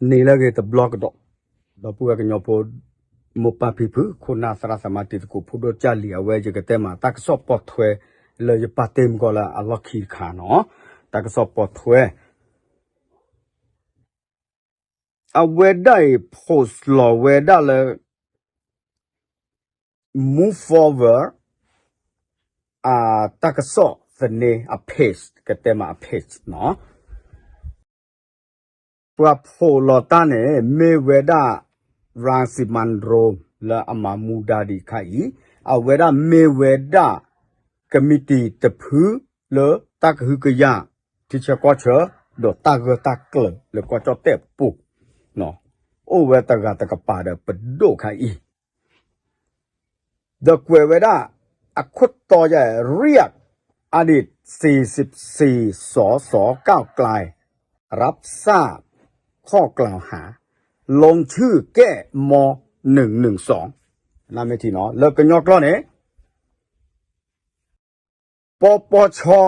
န့ၣ်လၢအဂ့ၤတဘျီကဒီး, ဒီပုၢ်ဝဲၢ်ကညီဖိ မိၢ်ပၢ်ဖံဖု ခိၣ်နၢ်သရၣ်သမါတံၤသကိးဖိဒိၣ်ကၢ်လံၤ အဝဲယကတဲမး တၢ်ကစီၣ်ပိာ်ထွဲ လၢယပာ်တ့ၢ်မုၢ်ကီၢ်လၢအလီၢ်ခံတခါနီၤ, တၢ်ကစီၣ်ပိာ်ထွဲ အဝဲဒၣ်အံၤ post လီၤဝဲဒၣ်လၢ Move Forward အတၢ်ကစီၣ်သန့ အ page ကတဲမးအ page နီၤ, ပှၤဖိးလီၤတၢ်န့ၣ် မ့ၢ်ဝဲဒၣ် ရၣ်စံမၣ်ရိၣ် လၢအမၤမူဒါဒံးခါအံၤ, အဝဲဒၣ်မ့ၢ်ဝဲဒၣ် ကမံးတံာ်တဖု လၢတၢ်ကဟုကယာ် ထံဆၢကီၢ်ဆၢ ဒီးတၢ်ဂၢၢ်တၢ်ကျၢၤလၢကီၢ်ကၠီၣ်တဲၣ်ပူၤ, အိၣ်ဝဲတဂၤတကပၤဒီးပဒိၣ်ခါအံၤ ဒီးကွဲးဝဲဒၣ် အခိၣ်တီယဲၢ် เรียกอดีตสี่สิบสี่ สส ก้าวไกล รับทราบข้อกล่าวหา ลงชื่อแก้ ม.หนึ่งหนึ่งสอง နမ့ၢ်ထံၣ်နီၤ လၢကညီကျိာ်န့ၣ် ပပီၤဆီ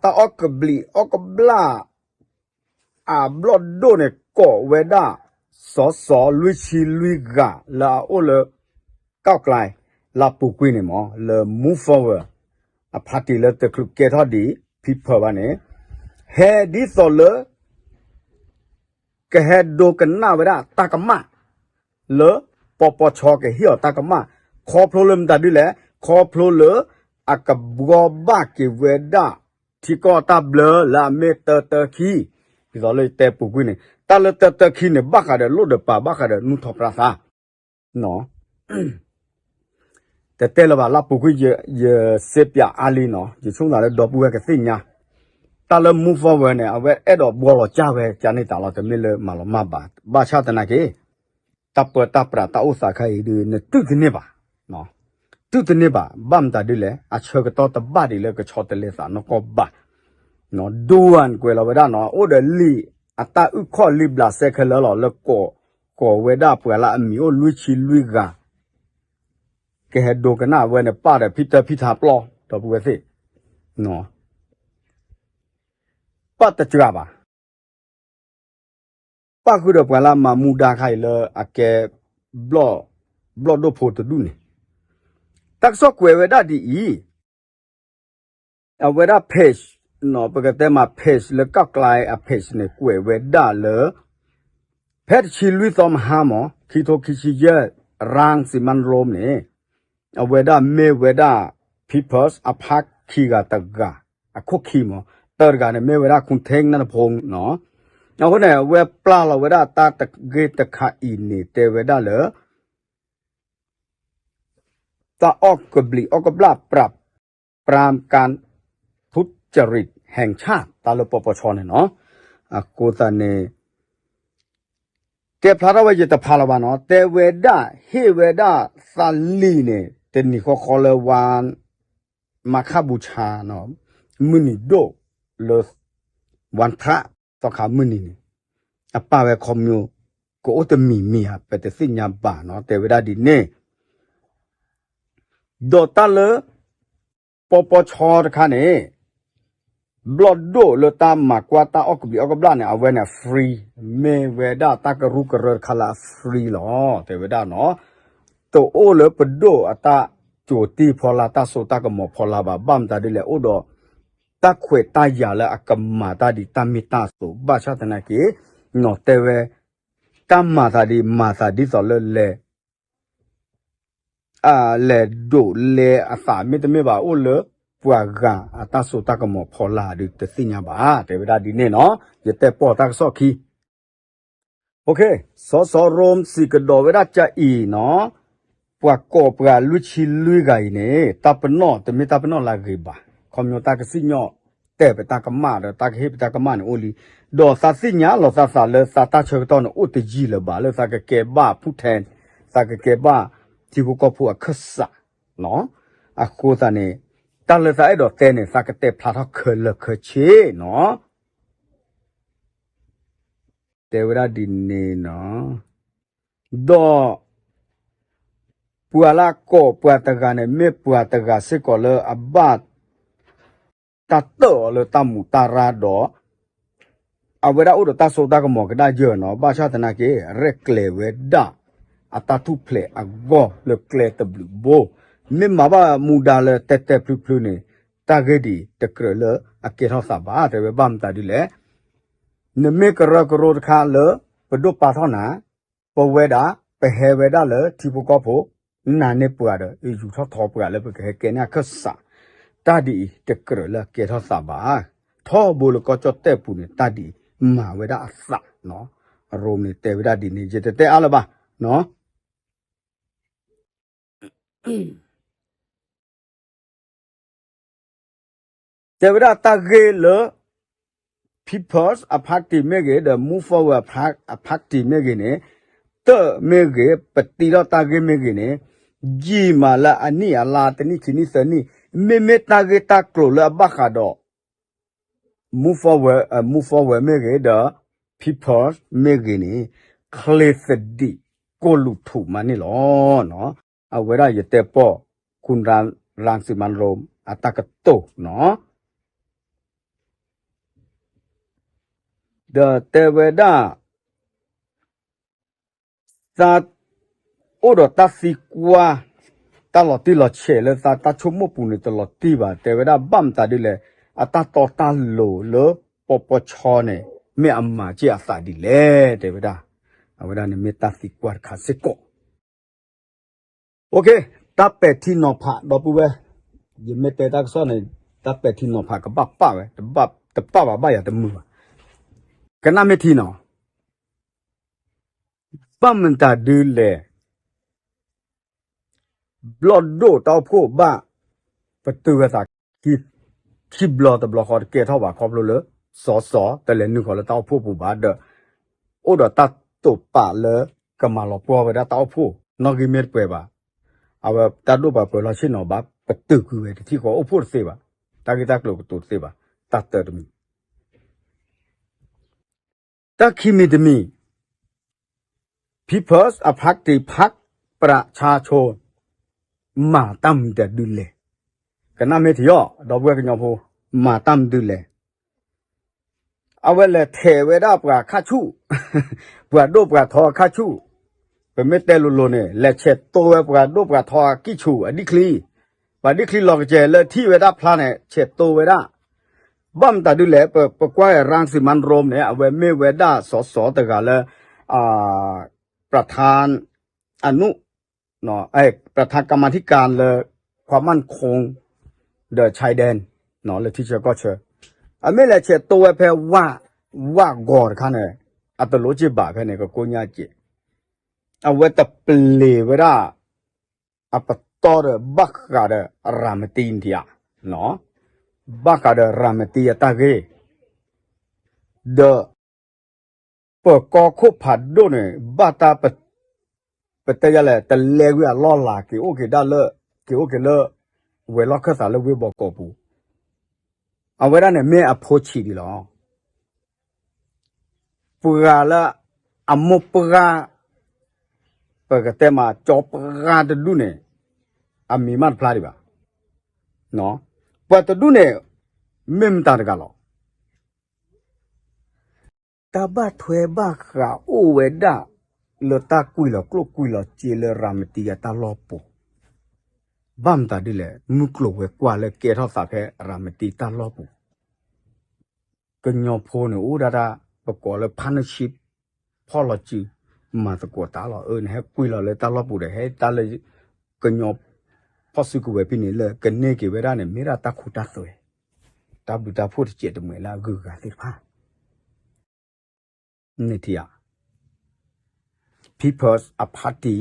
တၢ်အီၣ်ကဘျံးအီၣ်ကဘျၣ် အဘျီၣ်ဒိၣ်န့ၣ် ကိးဝဲဒၣ် စီၤစီၤ လွံၢ်ဆံလွံၢ်ဂၤ လၢအအိၣ်လၢ ကၣ်ကျဲ လၢအပူၤကွံာ်န့ၣ်မ့ၢ် လၢ Move Forward အဖါတံၢ်လၢတချုးကဲထီၣ်ဒံး ဖံဖၢၣ်ဘၣ်န့ၣ် ဟဲဒ်သိးလၢ ကဟဲဒိကနၣ်ဝဲဒၣ်တၢ်ကမၣ် လၢပပီၤဆီကဟ့ၣ်အီၤတၢ်ကမၣ် ခီဖျိလၢမတၤဒ်လဲၣ် ခီဖျိလၢ အကဘှီဘၣ်က့ၤဝဲဒၣ် ထံကီၢ်တၢ်ဘျၢလၢအမ့ၢ်တၢတၢခံ ဒ်သိးလၢယတဲပူၤကွံာ်န့ၣ် တၢ်လၢတၢတၢခံန့ၣ် ဘၣ်ဃးဒီးလိၣ်ဒီးပာ်ဘၣ်ဃးဒီးနူၢ်ထီၣ်ပြါသး တတဲလၢၤဘၣ်လၢပူၤကွံာ် ယစ့ပၠးအါလံနီၤ ယဆိကမိၣ်လၢဒီပုၢ်ဝဲၢ်ကသ့ၣ်ညါ တၢ်လၢ move forward န့ၣ် အဝဲအဲၣ်ဒိးဘှီလီၤကၢ်ဝဲကန့ၢ်တၢ်လီၤ တမ့ၢ်လၢမၤလီၤမၢ်ဘၣ် ဘၣ်ဆၣ်သနာ်က့ တၢ်ပၢတၢ်ပြးတၢ်အိၣ်သးခါအံၤဒုး နတုၤတန့ၢ်ဘၣ် တုၤတန့ၢ်ဘၣ် ဘၣ်မတၤဒ်လဲၣ် အဆၢကတီၢ်တဘၣ်ဒံးလၢကဆီတလဲသးနီၢ်ကီၢ်ဘၣ် ဒိၣ်ဝၢ်ကွဲးလီၤဝဲဒၣ်နီၤ အိၣ်ဒီးလံာ်အတၢ်အုၣ်ခီၣ်လံာ်ဘျးစဲခဲလၢာ်လီၤ လၢကိးဝဲဒၣ်ပှၤလၢအမံၤအိၣ်လွံၢ်ဆံလွံၢ်ဂၤ ကဟဲဒိကနၣ်ဝဲန့ၣ် ပၢ်ဒီးဖံတၢဖံထါပျီ ဒီပုၢ်ဝဲၢ်သ့ၣ် ပၢ်တစှၤဘၣ် ပၢ်ဃုာ်ဒီးပှၤလၢအမၤမူဒါခါအံၤလၢအကဲ ဘျီၣ်ဒိၣ်ဖိတဒူၣ်န့ၣ် တၢ်ကစီၣ်ကွဲးဝဲဒၣ်ဒ်အံၤ အဝဲဒၣ် page ပကတဲမး page လၢကၣ်ကျဲအ page န့ၣ် ကွဲးဝဲဒၣ်လၢ ဖဲတဆံလွံၢ်သီမဟါမး ခံထိခံဆံယဲၢ် ရၣ်စံမၣ်ရိၣ်န့ၣ် အဝဲဒၣ်မ့ၢ်ဝဲဒၣ် People's အဖါခံဂၤတဂၤ အခိၣ်ခံမး တၢတဂၤန့ၣ် မ့ၢ်ဝဲဒၣ် คุณเท้ง นัทพงษ์ နီၤ အဃိန့ၣ် အဝဲပျၢ်လီၤဝဲဒၣ်တၢ်တဂ့ၢ်တခါအံၤန့ၣ် တဲဝဲဒၣ်လၢ တၢ်အီၣ်ကဘျံးအီၣ်ကဘျၣ် ปราบปรามการทุจริตแห่งชาติ တၢ်လၢပပီၤဆီန့ၣ်နီၤ အဃိသတးန့ၣ် တဲဖျါထီၣ်ဝဲယတဖးလၢၤဘၣ်နီၤ တဲဝဲဒၣ် ဟ့ၣ်ဝဲဒၣ်သးလံာ်န့ၣ် တနံၤဃီဃီလၢ วันมาฆบูชา မုၢ်နံၤဒိၣ်လၢ วันพระ သီခါမုၢ်နံၤန့ၣ် အပၢ်ဝဲခီမညိ ကအိၣ်တမံၤမံၤဧါ ပတသ့ၣ်ညါဘၣ်နီၤ တဲဝဲဒၣ်ဒ်န့ၣ် ဒီးတၢ်လၢ ပပီၤဆီတခါန့ၣ် ဘျီၣ်ဒိၣ်လၢတၢ်မၤကွၢ်တၢ်အီၣ်ကဘျံးအီၣ်ကဘျၣ်န့ၣ် အဝဲန့ၣ် free မ့ၢ်ဝဲဒၣ်တၢ်ကရူၢ်ကရၢတခါလၢအ free လီၤ တဲဝဲဒၣ်နီၤ တအိၣ်လၢပဒိၣ်အတၢ်ကၠိၤတံၢ်ဖီလာ် တၢ်စိတၢ်ကမီၤဖီလာ်ဘၣ် ဘၣ်မတၤဒ်လဲၣ် အိၣ်ဒီး တၢ်ခွဲးတၢ်ယာ်လၢအကမၤတၢ်ဒ်တၢ်မ့ၢ်တၢ်တီ ဘၣ်ဆၣ်သနာ်က့ နီၤတဲဝဲ တၢ်မၤသးဒ် မၤသးဒ်သိးလၢလဲၤ လဲၤဒိးလဲအသး မ့တမ့ၢ်ဘၣ် အိၣ်လၢပှၤဂၤအတၢ်စိတၢ်ကမီၤဖီလာ်ဒုးတသ့ၣ်ညါဘၣ် တဲဝဲဒၣ်ဒ်န့ၣ်နီၤ ယတဲပိာ်တၢ်ကစီၣ်ခံ စီၤစီၤရိၣ်စံးကဒီးဝဲဒၣ်ကအံၤနီၤ ပှၤကိးပှၤလွံၢ်ဆံလွံၢ်ဂၤအံၤန့ၣ် တၢ်ပနီၣ်တမ့ၢ်တၢ်ပနီၣ်လၢအဂ့ၤဘၣ် ခီဖျိတၢ်ကစံၣ်ညီၣ်တဲာ်ပတၢ်ကမၣ်ဒီးတၢ်ကဟ့ၣ်ပတၢ်ကမၣ်န့ၣ်အိၣ်လံ ဒီးသးသ့ၣ်ညါလီၤသးသးလၢသးတၢ်ဆၢကတီၢ်န့ၣ်အိၣ်တယံာ်လၢၤဘၣ် လၢသးကကဲဘၣ်ဖူၣ်ထဲ သးကကဲဘၣ်ထံဖိကီၢ်ဖိအခၢၣ်စး အဃိသတးန့ၣ် တၢ်လၢသးအဲၣ်ဒိးတဲန့ၣ် သးကတဲဖျါထီၣ်ခဲလၢာ်ခဲဆ့နီၤ တဲဝဲဒၣ်ဒ်န့ၣ်နီၤ ဒီး ပှၤလၢအကိးပှၤတဂၤန့ၣ် မ့ၢ်ပှၤတဂၤစ့ၢ်ကီးလၢအဘၣ် တၢ်တၢၣ်အီၤလၢတၢ်မူးတၢ်ရၢ်ဒီး အဝဲဒၣ်အိၣ်ဒီးတၢ်စိတၢ်ကမီၤကဒါက့ၤနီၤ, ဘၣ်ဆၣ်သနာ်က့ ရဲၣ်ကျဲၤဝဲဒၣ် အတၢ်ထူၣ်ဖျဲးအဂီၢ်လၢကျဲတဘျုးဘိ, မ့ၢ်မၤဘၣ်မူဒါလၢတဲတဲဖျုဖျုန့ၣ် တၢ်ဂ့ၢ်ဒ်အံၤ တကြၢးလၢအကဲထီၣ်သးဘၣ်, တဲဝဲဘၣ်မတၤဒ်လဲၣ်. နမ့ၢ်ကရၢကရိတခါလၢ ပဒိၣ်ပာ်ထီၣ်နၤ, ပဝဲဒၣ် ပဟဲဝဲဒၣ်လၢထံဖိကီၢ်ဖိ, နၤန့ၢ်ပှၤဒီး ယူၤထီၣ်ထီပှၤလၢပကဟဲကဲန့ၢ်အခၢၣ်စး, တၢ်ဒ်အံၤ တကြၢးလၢအကဲထီၣ်သးဘၣ်. ထီဘိလၢကီၢ်ကၠီၣ်တဲၣ်ပူၤန့ၣ် တၢ်ဒ်အံၤ မၤဝဲဒၣ်အသးနီၤ. ရိမ့ၤတဲဝဲဒၣ်ဒ်န့ၣ် ယတတဲအါလၢၤဘၣ်နီၤ. တဲဝဲဒၣ်တၢ်ဂ့ၢ်လၢ People's အ party မ့ၢ်ဂ့ၤ, ဒီး Move Forward အ party မ့ၢ်ဂ့ၤန့ၣ်, တၢ်မ့ၢ်ဂ့ၤ, ပတံထီၣ်တၢ်ဂ့ၢ်မ့ၢ်ဂ့ၤန့ၣ်, ယံာ်မးလၢအနံၣ်အလါတနံၣ်ခံနံၣ်သၢနံၣ်, မ့မ့ၢ်တၢ်ဂ့ၢ်တၢ်ကျိၤလၢအဘၣ်ဃးဒီး Move Forward, Move Forward မ့ၢ်ဂ့ၤ, ဒီး People's မ့ၢ်ဂ့ၤန့ၣ်, ချ့သဒံးကိၣ်လူၤထူးမးန့ၣ်လီၤ. အဝဲဒၣ်ယတဲပီၢ် ခူရၣ်ရၣ်စံမၤရူမ် အတၢ်ကတိၤနီၤ. ဒီးတဲဝဲဒၣ် သး အိၣ်ဒီးတၢ်သံကွၢ်, တၢ်လီၤတံၢ်လီၤဆဲးလၢသးတၢ်ဆိကမိၣ်ပူၤန့ၣ် တလီၤတံၢ်ဘၣ်, တဲဝဲဒၣ်ဘၣ်မတၤဒ်လဲၣ်, အတၢ်တီတၢ်လိၤလၢ ပီပီဆီန့ၣ် မ့ၢ်အမၤက့ၤအသးဒ်လဲၣ် တဲဝဲဒၣ်. အဝဲဒၣ်န့ၣ်မ့ၢ်တၢ်သံကွၢ်တခါစ့ၢ်ကီး. တၢ်ပဲာ်ထံနီၤဖး ဒီပုၢ်ဝဲၢ်, ယမ့ၢ်တဲတၢ်ကစီၣ်န့ၣ်, တၢ်ပဲာ်ထံနီၤဖးကဘၣ်ပာ်ဝဲ, တပာ်ဘၣ်ဘၣ်ယၤတမုာ်ဘၣ်. ကနၣ်မ့ၢ်ထံနီၤ, ဘၣ်မတၤဒ်လဲၣ် ဘျီၣ်ဒိၣ်တၢ်အိၣ်ဖှိၣ်ဘၣ် ပတုာ်ဝဲသး ခံဘျီတဘျီဃီတကဲထီၣ်ဘၣ် ခီဖျိလၢ စီၤစီၤတလဲၤနုာ်ဃီၤလၢတၢ်အိၣ်ဖှိၣ်ပူၤဘၣ်ဒီး အိၣ်ဒီးတၢ်တိာ်ပာ်လၢကမၤလီၤပှီၢ်ဝဲဒၣ်တၢ်အိၣ်ဖှိၣ် နီၣ်ဂံၢ်မ့ၢ်တပှဲၤဘၣ်. အဝဲတၢ်ဒိၣ်ပာ်ပှဲၤလီၤဆ့ၣ်နီၤဘၣ် ပတုာ်ကွံာ်ဝဲတထံၣ်ဃီ အိၣ်ဖှိၣ်တသ့ဘၣ်, တၢ်ဂ့ၢ်တၢ်ကျိၤကတိၤတသ့ဘၣ်. တၢ်တၢတမံၤ တၢ်ခံမံၤတမံၤ People's အ party ဖးပြးဆါဆိ မၤတၢ်မနုၤတၢ်ဒုးလဲၣ်. ကနၣ်မ့ၢ်ထံအီၤ ဒီပုၢ်ဝဲၢ်ကညီဖိ, မၤတၢ်မနုၤလဲၣ်. အဝဲလဲၤထဲးဝဲဒၣ်ပှၤခါဆူၣ်, ပှၤဒိၣ်ပှၤထီခါဆူၣ်, ပမ့ၢ်တဲလိၤလိၤန့ၣ် လဲၤဆဲးတိဝဲပှၤဒိၣ်ပှၤထီအကံၢ်ဆူၣ်အဒံၣ်ချံ, ပှၤဒံၣ်ချံလီၤကစဲၤလၢထံၣ်ဝဲဒၣ်ဖျါန့ၣ် ဆဲးတိဝဲဒၣ်. ဘၣ်မတၤဒုးလဲၣ်, ပကွၢ်ရၣ်စံမၤရူမ်န့ၣ် အဝဲမ့ၢ်ဝဲဒၣ်စီၤစီၤတဂၤလၢ ပြထါ အနု ပြထါကမၤထံကၢၢ်လၢ ความมั่นคง ဒီး ชายแดน လၢထံဆၢကီၢ်ဆၢ, အမ့ၢ်လဲၤဆဲးတိဝဲဖဲ ဝၣ်ဂီၤတခါန့ၣ် အတလိၣ်က့ၤဘၣ်ဖဲန့ၣ် ကကိညါက့ၤ, အဝဲတပျံၤဝဲဒၣ် အပတီၢ်ဒီးဘၣ်ဃးဒီးရၤမတံနထံဧါ, ဘၣ်ဃးဒီးရၤမတံအတၢ်ဂ့ၢ်, ဒီး ပကီၢ်ခိၣ်ဖးဒိၣ်န့ၣ် ဘၣ်တၢ် ပတဲယလဲၣ် တလဲကွံာ်အလီၢ်လၤ က့ၤအိၣ်က့ၤဒၣ်လၢ က့ၤအိၣ်က့ၤလၢ ဝဲၤလီၢ်ခၢၣ်သးလၢဝ့ၢ်ဘီကီးပူၤ, အဝဲဒၣ်န့ၣ်မ့ၢ်အဖိဆံးဒံးလီၤ. ပှၤလၢအမိၢ်ပှၢ် ပကတဲမး ကၠီပှၢ်တဒူၣ်န့ၣ် အမံၤမးတဖျါဒံးဘၣ်. ပှၤတဒူၣ်န့ၣ် မ့ၢ်မတၤတဂၤလီၤ. တၢ်ဘၣ်ထွဲဘၣ်ဃးအိၣ်ဝဲဒၣ် လၢတၢ်ကွံာ်လီၤကျိၣ်ကွံာ်လီၤစ့လၢရၤမတံအတၢ်လီၢ်ပူၤ, ဘၣ်မတၤဒ်လဲၣ် မုၢ်ကျိၤဝဲၤကွာ်လၢကဲထီၣ်သးဖဲရၤမတံတၢ်လီၢ်ပူၤ ကညီဖိန့ၣ် အိၣ်ဒၣ်တၢ် ပကိးလၢ partnership ဖီၣ်လီၤစု မၤသကိးတၢ်လီၤ. အၢ နဟဲကွံာ်လီၤလၢတၢ်လီၢ်ပူၤဒီး ဟဲတၢ်လၢ ကညီဖီၣ်စုကဝဲၤဖဲန့ၣ် လၢကန့ၢ်က့ၤဝဲဒၣ်န့ၣ် မ့ၢ်ဒၣ်တၢ်ခိတၢ်သွဲ တၢ်ဘျုးတၢ်ဖှိၣ်တစဲးတမှဲၤလၢအဂုၤအဂၤသ့ၣ်တဖၣ် နထံဧါ. People's အ party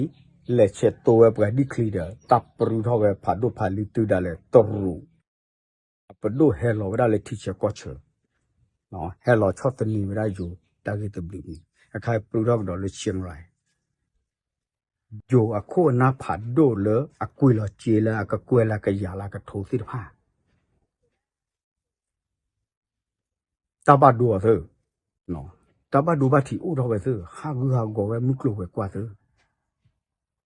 လဲၤဆဲးတိဝဲပှၤဒံၣ်ချံဒီး တၢ်ပြူထီၣ်ဝဲဖးဒိၣ်ဖးလံၤတုၤဒၣ်လဲာ်တရူး အပဒိၣ်ဟဲလီၤဝဲဒၣ်လၢထံဆၢကီၢ်ဆၢ, ဟဲလီၤဆီၣ်သနံးဝဲဒၣ်ယိၤတၢ်ဂ့ၢ်တဘျုးန့ၣ် အခါပြူထီၣ်ကဒီးလၢ Chiang Rai ယိၤအခိၣ်အနၢ်ဖးဒိၣ်လၢအကကွဲၢ်လၢကယၤလၢအကထိသ့ၣ်တဖၣ် တၢ်ဘၣ်ဒိအီၤသ့, တၢ်ဘၣ်ဒိဘၣ်ထံးအိၣ်ထီၣ်ဝဲသ့, ဟးဂူာ်ဟးဂီၤဝဲမုၢ်ကျိၤဝဲၤကွာ်သ့,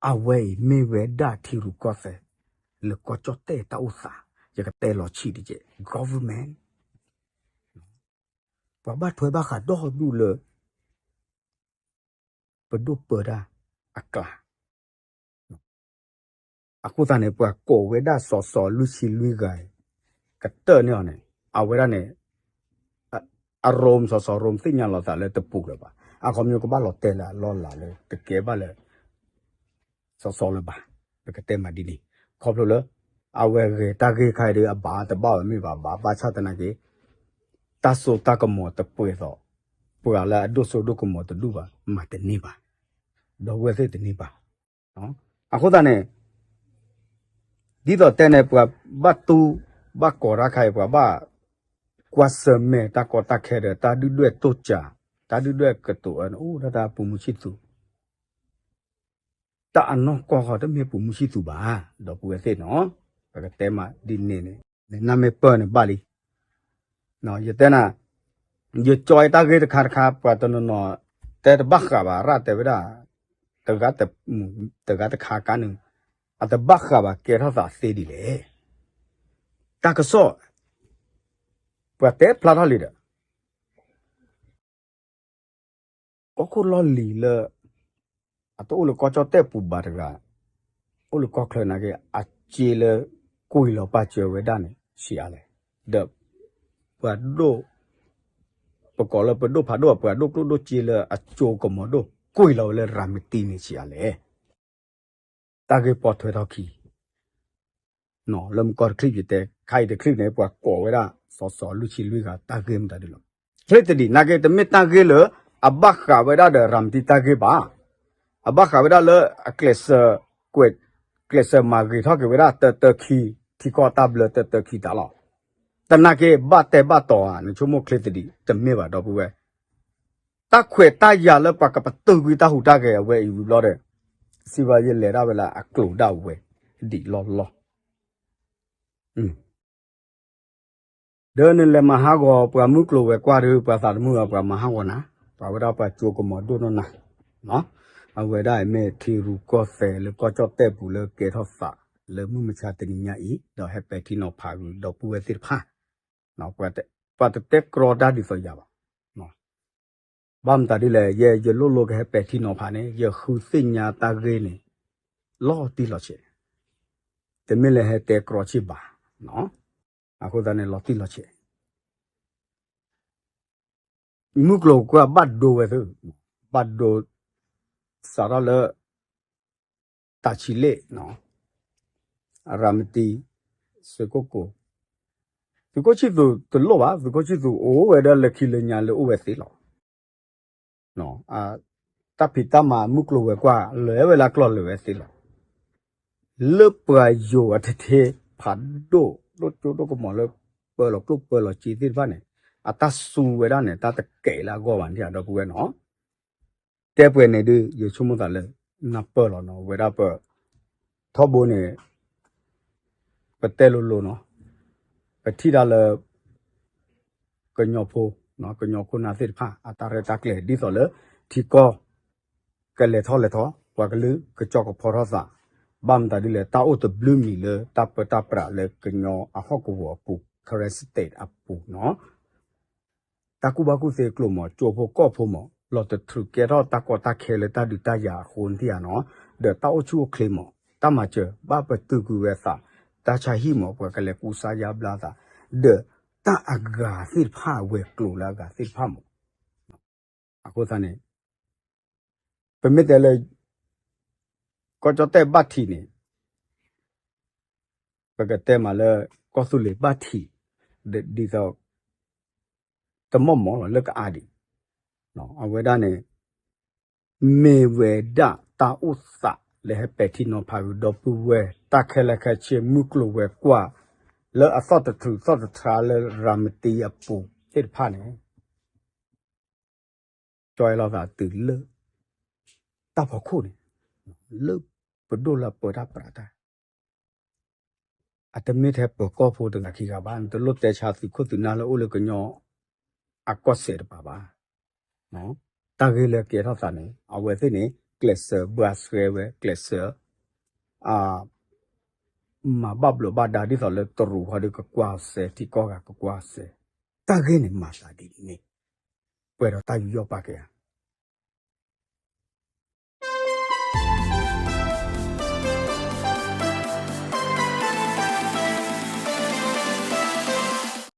အဝဲအံၤမ့ၢ်ဝဲဒၣ်ထံရူၢ်ကီၢ်သဲး လၢကီၢ်ကၠီၣ်တဲၣ်တၢ်အိၣ်သး, ယကတဲလီၤဆံးတက့ၢ် government ပှၤဘၣ်ထွဲဘၣ်ဃးဒီဒူၣ်လၢ ပဒိၣ်ပၢတၢ်အကျါ အဃိသတးန့ၣ် ပှၤကိးဝဲဒၣ်စီၤစီၤလွံၢ်ဆံလွံၢ်ဂၤအံၤ ကတၢၢ်န့ၢ်အီၤန့ၣ် အဝဲဒၣ်န့ၣ် အရိမ့ၤ စီၤစီၤရိမ့ၤသ့ၣ်ညါလီၤသးလၢတပူၤလၢၤဘၣ်. အခီပညီကဘၣ်လီၤတဲာ်လၢအလီၢ်လၤလၢတကဲဘၣ်လၢ စီၤစီၤလၢၤဘၣ်. ပကတဲမးဒ်န့ၣ် ခီဖျိလၢ အဝဲဂဲၤတၢ်ဂ့ၢ်ခါအံၤဒီး အဘၣ်တဘၣ်ဝဲမ့ၢ်ဘၣ် ဘၣ်ဘၣ်ဆၣ်သနာ်က့ တၢ်စိတၢ်ကမီၤတပှဲၤသိး ပှၤလၢအဒိၣ်စိဒိၣ်ကမီၤတဒူၣ်ဘၣ် မၤတန့ၢ်ဘၣ်. ဒီပုၢ်ဝဲၢ်သ့ၣ်တန့ၢ်ဘၣ်. အဃိသတးန့ၣ် ဒ်သိးတဲန့ၣ် ပှၤဘၣ်တူၢ်ဘၣ်ကီးတၢ်ခါအံၤ ပှၤဘၣ်ကွၢ်ဆၢၣ်မဲာ်တၢ်ကီတၢ်ခဲဒီး တၢ်ဒုၣ်ဒွဲၣ်တိၢ်စၢ် တၢ်ဒုၣ်ဒွဲၣ်ကတိၤအၢန့ၣ် အိၣ်ဒၣ်တၢ်ပိာ်မုၣ်ဆံၣ်သူး တၢ်အနီၢ်ကီၢ်ဃီတမ့ၢ်ပိာ်မုၣ်ဆံၣ်သူးဘၣ်, ဒီပုၢ်ဝဲၢ်သ့ၣ်နီၤ, ပကတဲမးဒ်န့ၣ်န့ၣ် နနၢ်မ့ၢ်ပၢၢ်န့ၣ်ဘၣ်လံ. ယတဲနၤ, ယကၠီတၢ်ဂ့ၢ်တခါတခါ ပှၤတနီၤနီၤ တဲတဘၣ်ဃးဘၣ် ရၣ်တဲဝဲဒၣ် တဂၤတမူး တဂၤတခါကါန့ၣ် အတဘၣ်ဃးဘၣ် ကဲထီၣ်သးသ့ဒ်လဲၣ်. တၢ်ကစီၣ် ပှၤတဲဖျါထီၣ်လံဒီး ကီၢ်ခိၣ်လီၢ်လံၤလၢ အတအိၣ်လၢကီၢ်ကၠီၣ်တဲၣ်ပူၤဘၣ်တဂၤ, အိၣ်လၢကီၢ်ချၢနာ်က့ အစ့လၢကွံာ်လီၤပာ်စၢၤဝဲဒၣ်န့ၣ် ဆံးအါလဲၣ်, ဒီး ပှၤဒိၣ် ပကိးလၢပဒိၣ်ဖးဒိၣ် ပှၤဒိၣ်ကျိၣ်ဒိၣ်စ့လၢအစိကမီၤဒိၣ် ကွံာ်လီၤဝဲလၢရၤမတံန့ၣ် ဆံးအါလဲၣ်. တၢ်ဂ့ၢ်ပိာ်ထွဲထီၣ်ခံ လၢမူကီၢ်တချံၣ်ယတဲ ခါအံၤတချံၣ်န့ၣ် ပှၤကိးဝဲဒၣ် စီၤစီၤလွံၢ်ဆံလွံၢ်ဂၤ တၢ်ဂ့ၢ်မတၤဒ်လဲၣ်. ချ့တဒံး နာ်က့ တမ့ၢ်တၢ်ဂ့ၢ်လၢ အဘၣ်ဃးဝဲဒၣ်ဒီးရၤမတံတၢ်ဂ့ၢ်ဘၣ်. အဘၣ်ဃးဝဲဒၣ်လၢ အကျဲးစၢး ကွဲး ကျဲးစၢးမၤဂ့ၤထီၣ်က့ၤဝဲဒၣ်တၢတၢခံ ထံကီၢ်တၢ်ဘျၢတၢတၢခံတၢ်လီၤ. တနာ်က့ ဘၣ်တဲဘၣ်တီၤဧါ နဆိကမိၣ်ချ့တဒံး တမ့ၢ်ဘၣ် ဒီပုၢ်ဝဲၢ် တၢ်ခွဲးတၢ်ယာ်လၢပှၤကပတုာ်ကွံာ်တၢ်ဟူးတၢ်ဂဲၤအဝဲအံၤဝံၤဘျီဒီး စံးဘၣ်ယလဲၤဒၣ်ဝဲလၢအကျိၤဒၣ်ဝဲ ဒံးလီၢ်လီၢ် ဒီးနလဲၤမၤဟးဂီၤပှၤမုၢ်ကျိၤဝဲၤကွာ်ဒီး ပှၤသးတမုာ်ဘၣ် ပှၤမၤဟးဂီၤနၤ, ပှၤဝဲဒၣ်ပှၤစိကမီၤဒိၣ်နီၢ်နၤ, အဝဲဒၣ်အံၤမ့ၢ်ထံရူၢ်ကီၢ်သဲးလၢကီၢ်ကၠီၣ်တဲၣ်ပူၤလၢကဲထီၣ်သး လၢမုၢ်မဆါတနံၤညါအံၤ ဒီးဟဲပဲာ်ထံနီၤဖးဂုာ်ဒီပုၢ်ဝဲၢ်သ့ၣ်တဖၣ် ပှၤတတဲကြီတၢ်ဒ်သိးယၤဘၣ်. ဘၣ်မတၤဒ်လဲၣ် ယဲယလိၣ်လိကဟဲပဲာ်ထံနီၤဖးန့ၣ် ယဃုသ့ၣ်ညါတၢ်ဂ့ၢ်န့ၣ် လီၤတံၢ်လီၤဆဲး, တမ့ၢ်လၢဟဲတဲကြီဆံၣ်ဘၣ်. အဃိသတးန့ၣ် လီၤတံၢ်လီၤဆဲး မုၢ်ကျိၤဝဲၤကွာ်ဘၣ်ဒိဝဲသု, ဘၣ်ဒိ စးထီၣ်လၢ တၢ်ဆံးလ့ၣ်, ရၤမတံ, သုးခိၣ်ကိၤ, သုးခိၣ်ဆံၣ်သူးတလိၣ်ဘၣ်, သုးခိၣ်ဆံၣ်သူးအိၣ်ဝဲဒီးလၢခံလၢညါလၢအိၣ်ဝဲသ့လီၤ. တၢ်ဖံးတၢ်မၤမုၢ်ကျိၤဝဲၤကွာ် လၢာ်ဝဲလၢကျီၢ်လၢာ်ဝဲသ့လီၤ. လၢပှၤယိၤအထံထံ ဖးဒိၣ် ဒိၣ်ကၠိဒိၣ်ကမီၤလၢ ပၢလီၤကျိၣ်ပၢလီၤစ့သ့ၣ်တဖၣ်န့ၣ် အတၢ်စူၤဝဲဒၣ်န့ၣ် တၢ်တကဲးလၢအဂီၢ်ဘၣ်န့ၣ် ဒီပုၢ်ဝဲၢ်နီၤ. တဲပှဲၤန့ၣ်ဒုး ယဆိကမိၣ်သးလၢ နၢ်ပၢၢ်လီၤနီၤ ဝဲဒၣ်ပ ထီဘိန့ၣ် ပတဲလိၤလိၤနီၤ ပထံၣ်တၢ်လၢ ကညီဖိ ကညီခိၣ်နၢ်သ့ၣ်တဖၣ် အတၢ်ရဲၣ်တၢ်ကျဲၤ ဒ်သိးလၢ ထံကီၢ် ကလဲၤထီၣ်လဲၤထီ ပှၤကလုာ်ကကၠီၣ်ကဖီထီၣ်သး ဘၣ်မတၤဒ်လဲၣ် တၢ်အိၣ်တဘျုးမံၤလၢ တၢ်ပၢတၢ်ပြးလၢကညီအဟီၣ်ကဝီၤအပူၤ Karen State အပူၤနီၤ တၢ်ကူၣ်ဘၣ်ကူၣ်သ့ကျိာ်မး ကၠိဖိကီၢ်ဖိမး လီၤတထုးကဲထီၣ်တၢ်ကီတၢ်ခဲလၢတၢ်ဒုးတၢ်ယၤအဃိန့ၣ်ဧါနီၤ ဒီးတၢ်အိၣ်ဆူၣ်အိၣ်ချ့မး တၢ်မၤစၢၤ ဘၣ်ပတုာ်ကွံာ်ဝဲသး တၢ်ဆါဟံၣ်မး ပှၤကလဲၤကူစါယါဘျါသး ဒီးတၢ်အဂၤသ့ၣ်တဖၣ်အဝဲၤကျိၤလၢအဂၤသ့ၣ်တဖၣ်မး အဃိသတးန့ၣ် ပမ့ၢ်တဲလၢ ကီၢ်ကၠီၣ်တဲၣ်ဘၣ်ထံးန့ၣ် ပကတဲမးလၢ ကီၢ်သူလ့ၤဘၣ်ထံး ဒ်သိး တမီၢ်မီၢ်လီၤလၢကအါဒံး အဝဲဒၣ်န့ၣ် မ့ၢ်ဝဲဒၣ်တၢ်အိၣ်သးလၢဟဲပဲာ်ထံနီၤဖးကဒီပုၢ်ဝဲၢ် တၢ်ခဲလၢာ်ခဲဆ့မုၢ်ကျိၤဝဲၤကွာ် လၢအသီၣ်တထြူးသီၣ်တထြါလၢရၤမတံအပူၤသ့ၣ်တဖၣ်န့ၣ် ကၠီလီၤသးတုၤလၢ တၢ်ဖီခိၣ်န့ၣ် လၢပဒိၣ်လၢပၢတၢ်ပြးတၢ် အတမ့ၢ်ထဲပၢၤကီၢ်ဖိတဂၤခံဂၤဘၣ် နတလိၣ်တဲဆါသုးခိၣ်သုးနၢ်လၢအိၣ်လၢကညီအကီၢ်စဲၣ်တပၤဘၣ်. တၢ်ဂ့ၢ်လၢကဲထီၣ်သးန့ၣ် အဝဲသ့ၣ်န့ၣ် ကျဲးစၢးဘှါဆှဲဝဲ ကျဲးစၢး မၤဘၣ်ဘျိးဘၣ်ဒါဒ်သိးလၢတရူးဟီဒီးကကွၢ်စဲ ထံကီၢ်ဂၤကကွၢ်စဲ တၢ်ဂ့ၢ်န့ၣ်မၤသးဒ်န့ၣ် ပှဲၤဒီးတၢ်ယူးယီၣ်ပာ်ကဲဧါ.